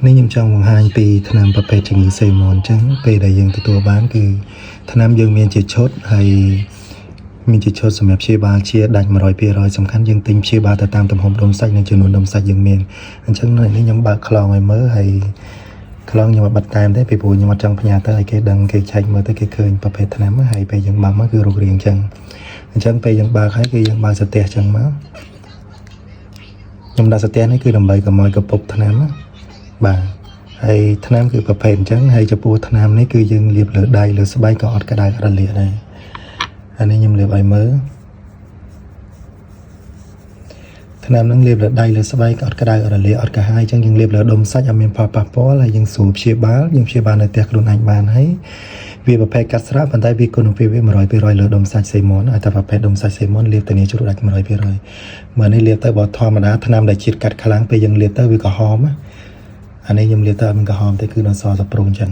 នេះខ្ញុំចង់បង្ហាញពីថ្នាំប្រភេទជំងឺសេមនអញ្ចឹងពេលដែលយើងទទួលបានគឺថ្នាំយើងមានជាឈុតហើយមានជាឈុតសម្រាប់ព្យាបាលជាដាច់100%សំខាន់យើងទិញព្យាបាលទៅតាមទំហំដុំសាច់និងចំនួនដុំសាច់យើងមានអញ្ចឹងនៅនេះខ្ញុំបើកខ្លងឲ្យមើលហើយខ្លងខ្ញុំអត់បិទតាមទេពីព្រោះខ្ញុំអត់ចង់ផ្ញើទៅឲ្យគេដឹងគេឆែកមើលទៅគេឃើញប្រភេទថ្នាំហើយពេលយើងបើកមកគឺរូបរាងអញ្ចឹងអញ្ចឹងពេលយើងបើកហើយគឺយើងបើកសទះអញ្ចឹងមកខ្ញុំដាក់សទះនេះគឺដើម្បីកុំឲ្យកពុបថ្នាំណាបាទហើយថ្នាំគឺប្រភេទអញ្ចឹងហើយចំពោះថ្នាំនេះគឺយើងលាបលើដៃលើស្បែកក៏អត់ក្តៅអត់រលាកដែរអានេះខ្ញុំលាបឲ្យមើលថ្នាំហ្នឹងលាបលើដៃលើស្បែកក៏អត់ក្តៅអត់រលាកអត់កាហាយអញ្ចឹងយើងលាបលើដុំសាច់អត់មានផលប៉ះពាល់ហើយយើងស្រួលព្យាបាលយើងព្យាបាលនៅផ្ទះខ្លួនឯងបានហើយវាប្រភេទកាត់ស្រាប់ប៉ុន្តែវាគុណភាពវា100%លើដុំសាច់សេមុនឲ្យតែប្រភេទដុំសាច់សេមុនលាបទៅនេះជ្រុះដាច់100%មើលនេះលាបទៅបើធម្មតាថ្នាំដែលជាតិកាត់ខ្លាំងពេលយើងលាបទៅវាក្រហមណាអានេះខ្ញុំលាបទៅអត់មានក្រហមទេគឺនៅសសព្រុងអញ្ចឹង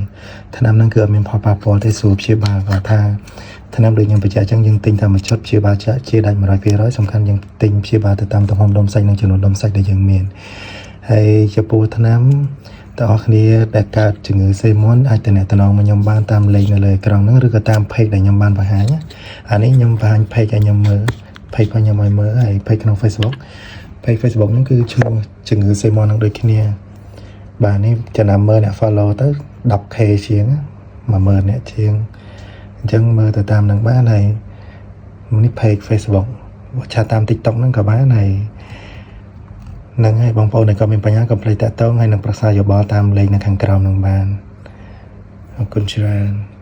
ថ្នាំហ្នឹងគឺអត់មានផលប៉ះពាល់ទេស្រួលព្យាបាលគាត់ថាថ្នាំដូចខ្ញុំបញ្ជាក់អញ្ចឹងយើងទិញតែមួយឈុតព្យាបាលចាក់ជាដាច់100%សំខាន់យើងទិញព្យាបាលទៅតាមទំហំដុំសាច់និងចំនួនដុំសាច់ដែលយើងមានហើយចំពោះថ្នាំតើអស់គ្នាដែលកើតជំងឺសេមុនអាចតំណតំណងមកខ្ញុំបានតាមលេខនៅលើអេក្រង់ហ្នឹងឬក៏តាម page ដែលខ្ញុំបានបង្ហាញណាអានេះខ្ញុំបង្ហាញ page ឲ្យខ្ញុំមើល page របស់ខ្ញុំឲ្យមើលហើយ page ក្នុង Facebook page Facebook ហ្នឹងគឺឈ្មោះជំងឺសេមុនហ្នឹងដូចគ្នា បាទនេះចំណាំមើលអ្នក follow ទៅ 10K ជាង10000អ្នកជាងអញ្ចឹងមើលទៅតាមនឹងបានហើយនេះ page Facebook ឆាតតាម TikTok ហ្នឹងក៏បានហើយហ្នឹងហើយបងប្អូនដែលក៏មានបញ្ហាកុំភ្លេចតាក់ទងហើយនឹងប្រឹក្សាយោបល់តាមលេខនៅខាងក្រោមហ្នឹងបានអរគុណច្រើន។